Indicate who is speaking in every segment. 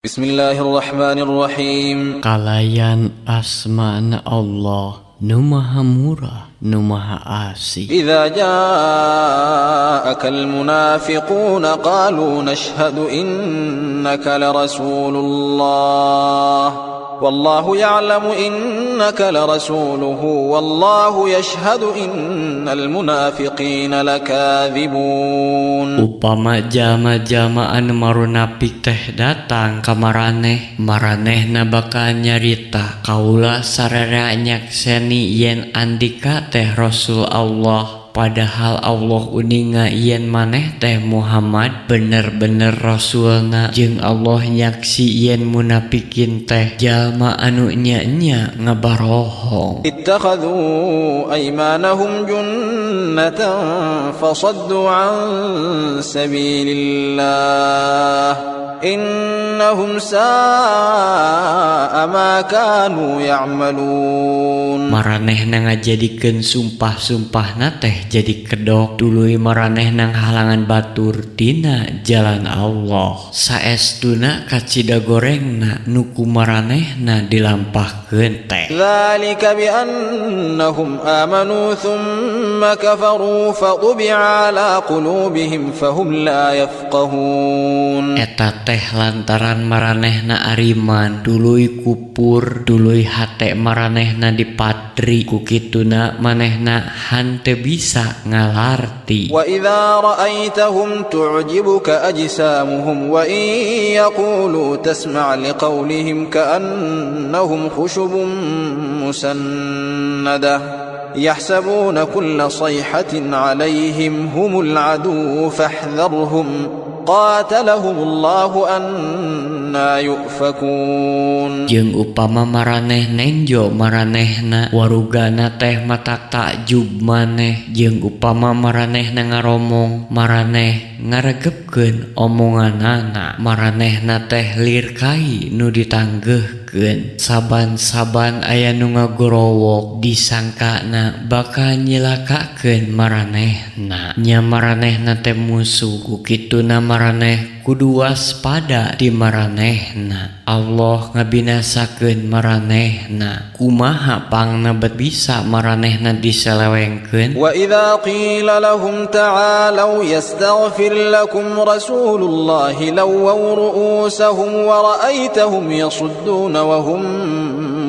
Speaker 1: بسم الله الرحمن الرحيم.
Speaker 2: Kalayan asmana Allah nu Maha Murah, nu Maha Asih.
Speaker 1: إذا جاءك المنافقون قالوا نشهد إنك لرسول الله والله يعلم إنك لرسوله والله يشهد إن المنافقين لكاذبون.
Speaker 2: Upama jalma-jalma anu marunapik teh datang ka maraneh, maranehna bakal nyarita, "Kaula sararea nyakseni yen andika teh Rasul Allah." Padahal Allah uninga yen maneh teh Muhammad bener-bener Rasulna, jeung Allah nyaksi yen munafikin teh jalma anu nya-nya ngabarohong.
Speaker 1: اتخذوا أيمانهم جنة فصدوا عن سبيل الله إنهم ساء ما كانوا يعملون.
Speaker 2: Maranehna ngajadikeun sumpah-sumpahna teh jadi kedok, tuluy maranehna ngahalangan batur tina jalan Allah. Saestuna kacida gorengna nu ku maranehna dilampahkeun teh.
Speaker 1: ذلك بأنهم آمنوا ثم كفروا فطبع على قلوبهم فهم لا يفقهون.
Speaker 2: Eta teh lantaran maranehna ariman tuluy kupur, tuluy hate maranehna dipatri, ku kituna manehna henteu bisa ngalarti.
Speaker 1: وإذا رأيتهم تعجبك أجسامهم وإن يقولوا تسمع لقولهم كأنهم خشب مسندة يحسبون كل صيحة عليهم هم العدو فاحذرهم قاتلهم الله أنى يؤفكون.
Speaker 2: Jeung upama maraneh nenjo maranehna, warugana teh matak takjub maneh, jeung upama maranehna ngaromong, maraneh ngaregepkeun omonganana, maranehna teh lir kai nu ditanggeuhkeun. Saban-saban aya nu ngagorowok, disangkana bakal nyilakakeun maranehna. Nya maranehna teh musuh, ku kituna maraneh kudu waspada di maranehna. Allah ngabinasakeun maranehna, kumaha pangna bet bisa maranehna diselewengkeun.
Speaker 1: وإذا قيل لهم تعالوا يستغفر لكم رسول الله لووا رؤوسهم ورأيتهم يصدون وهم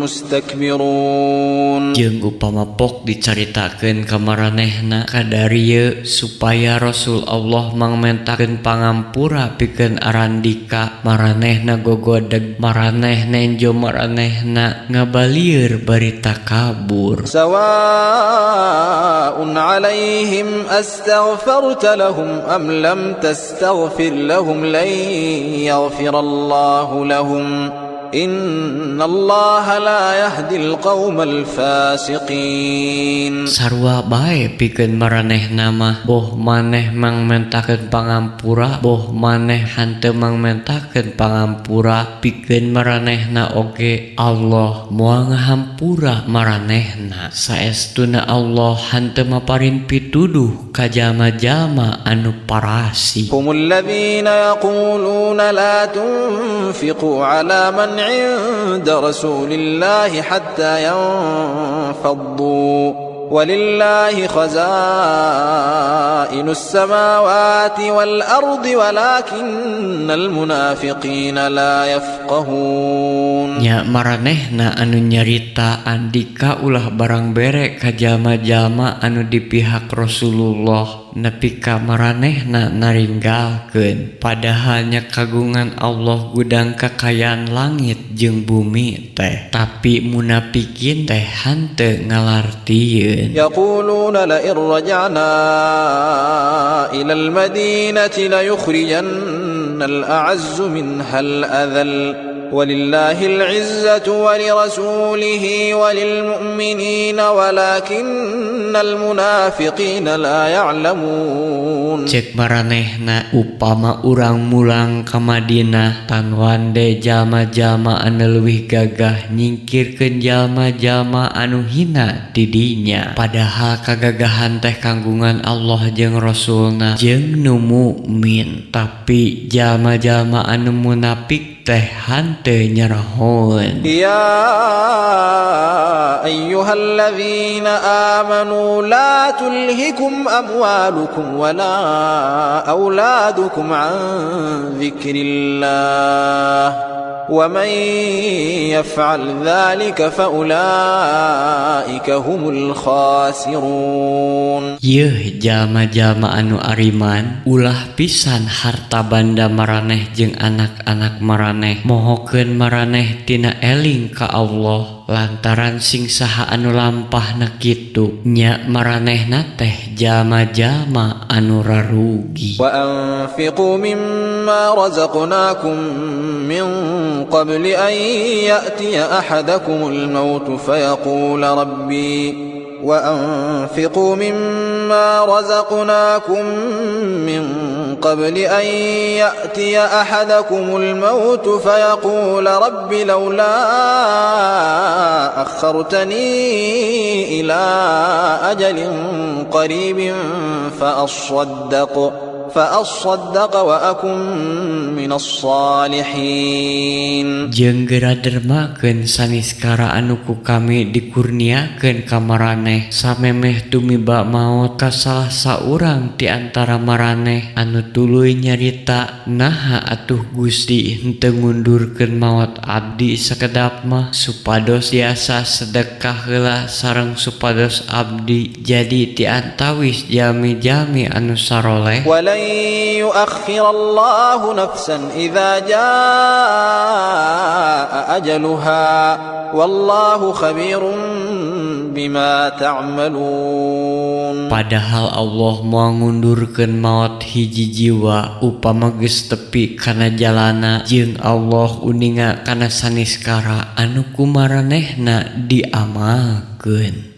Speaker 1: مستكبرون.
Speaker 2: Jeung upama pok dicaritakeun ka maranehna kadarieu supaya Rasul Allah mangmentakeun pangampura pikeun arandika, maranehna gogodeg, maraneh nenjo, maranehna ngabalieur bari takabur.
Speaker 1: سواء عليهم أستغفرت لهم أم لم تستغفر لهم لن يغفر الله لهم إن الله لا يهدي القوم الفاسقين.
Speaker 2: Sarua bae pikeun maranehna mah, boh maneh mangmentakeun pangampura, boh maneh henteu mangmentakeun pangampura, pikeun maranehna oge Allah moal ngahampura maranehna. Saestuna Allah henteu maparin pituduh ka jalma-jalma anu parasik.
Speaker 1: هم الذين يقولون لا تنفقوا على من عند رسول الله حتى ينفضوا ولله خزائن السماوات والأرض ولكن المنافقين لا يفقهون.
Speaker 2: Nya maranehna anu nyarita andika ulah barang bere ka jalma-jalma anu di pihak Rasulullah nepi ka maranehna naringgalkeun, padahal nya kagungan Allah gudang kakayaan langit jeung bumi teh, tapi munafikin teh henteu ngalartieun.
Speaker 1: يقولون لئن رجعنا إلى المدينة ليخرجن الأعز منها الأذل ولله العزة ولرسوله وللمؤمنين ولكن المنافقين لا يعلمون.
Speaker 2: Cek maranehna, "Upama urang mulang ka Madinah, tanwande jalma-jalma anu leuwih gagah nyingkirkeun jalma-jalma anu hina ti dinya." Padahal kagagahan teh kanggungan Allah jeung Rasulna jeung nu mukmin, tapi jalma-jalma anu munafik. teh hanteu nyarahoeun.
Speaker 1: يا أيها الذين آمنوا لا تلهكم أموالكم ولا أولادكم عن ذكر الله ومن يفعل ذلك فأولئك هم الخاسرون.
Speaker 2: Yeuh jalma-jalma anu ariman, ulah pisan harta banda maraneh jeung anak-anak maraneh mohokeun maraneh tina eling ka Allah, lantaran sing saha anu lampahna kitu nya maranehna teh jalma-jalma anu rarugi.
Speaker 1: وأنفقوا مما رزقناكم من قبل أن يأتي أحدكم الموت فيقول ربي وأنفقوا مما رزقناكم من قبل أن يأتي أحدكم الموت فيقول رب لولا أخرتني إلى أجل قريب فأصدق وأكن من الصالحين.
Speaker 2: Jeung geura dermakeun saniskara anu ku kami dikurniakeun ka maraneh samemeh tumiba maot ka salah saurang ti antara maraneh anu tuluy nyarita, "Naha atuh Gusti henteu ngundurkeun maot abdi sakedap mah supados tiasa sedekah heula sareng supados abdi jadi ti antawis jalmi-jalmi anu saroleh."
Speaker 1: ولن يؤخر الله نفسا إذا جاء أجلها والله خبير بما تعملون.
Speaker 2: Padahal Allah moal ngundurkeun maot hiji jiwa upama geus tepi kana jalana, jeung Allah uninga kana saniskara anu ku maranehna diamalkeun.